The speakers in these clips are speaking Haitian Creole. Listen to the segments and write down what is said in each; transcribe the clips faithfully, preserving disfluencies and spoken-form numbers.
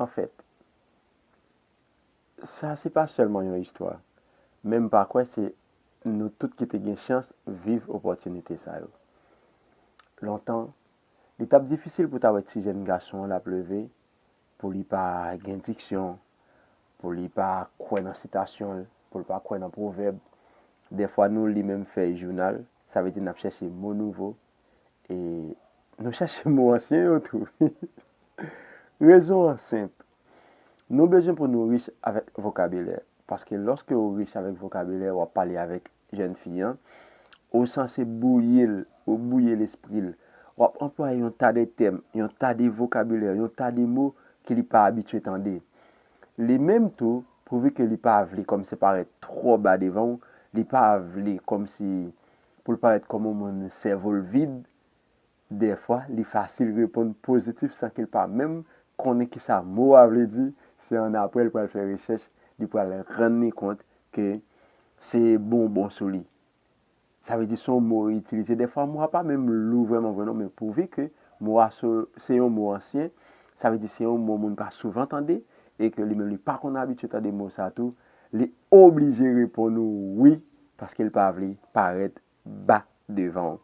Anfèt, sa se pa sèlman yon istwa, men m pa kwè se nou tout ki te gen chans viv opòtinite sa yo. Lontan, li t ap difisil pou ta wè ti jèn gason an l ap leve, pou li pa gen diksyon, pou li pa kwè nan sitasyon l, pou li pa kwè nan pwovèb. Dèfwa nou li menm fèy jounal, sa vle di n ap chèche mo nouvo, e nou chèche mo ansyen yo tou. Rezon an senp. Nou bezwen pou nou rich avèk vokabilè. Paske lòske ou rich avèk vokabilè, w ap pale avèk jèn fi an, ou sanse bouyi l, ou bouyi lespri l. W ap anplwaye yon ta de tèm, yon ta de vokabilè, yon ta de mo ke li pa abitye tande. Li menm tou, pouvi ke li pa vle kòmsi parèt twò ba devan w, li pa vle kòmsi pou l parèt kòm yon moun sèvo l vid, dèfwa, li fasil reponn pozitif san ke l pa menm konnen kisa mo a vle di. Se annapre l pral fè rechèch, li pral rann li kont ke se bonbon sou li. Sa vle di se yon mo itilize. Dèfwa, mo a pa menm lou vrèman vre non, men pouvi ke mo a so- se yon mo ansyen, sa vle di se yon mo moun pa souvan tande, e ke li menm li pa konn abitye tande mo sa tou, li oblije reponn ou wi, paske l pa vle parèt ba devan w.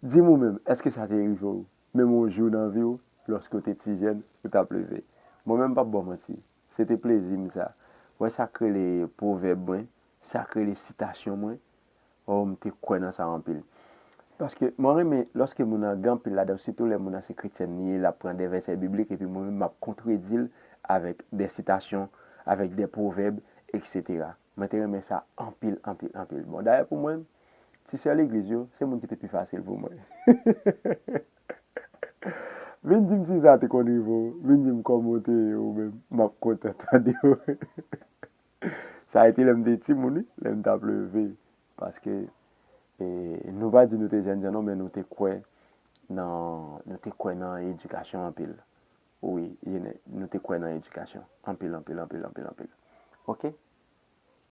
Di m ou menm, èske sa te rive w, menm yon jou nan vi w, lòske w te ti jèn, ou t ap leve? Mwen menm, m p ap ba w manti, se te plezi m sa. Wè sa k rele pwovèb mwen, sa k rele sitasyon mwen, o, m te kwè nan sa anpil. Paske mwen renmen lòske moun nan gen anpil ladan, sitou lè moun nan se kretyèn li ye, l ap pran de vèsè biblik, epi mwen menm m ap kontredi l avèk de sitasyon, avèk de pwovèb, etsetera. Mwen te renmen sa anpil, anpil, anpil. Bon, dayè pou mwen, ti sè legliz yo, se moun ki te pi fasil pou mwen. Vin di m si sa te konn rive w, vin di m kòman w te ye ou menm, m ap kontan tande w. Sa rete lè m te timoun wi, lè m t ap leve. Paske, e, nou pa di nou te jèn jan non, men nou te kwè nan, nou te kwè nan edikasyon anpil. Wi, Jenè, nou te kwè nan edikasyon. Anpil, anpil, anpil, anpil, anpil. Oke?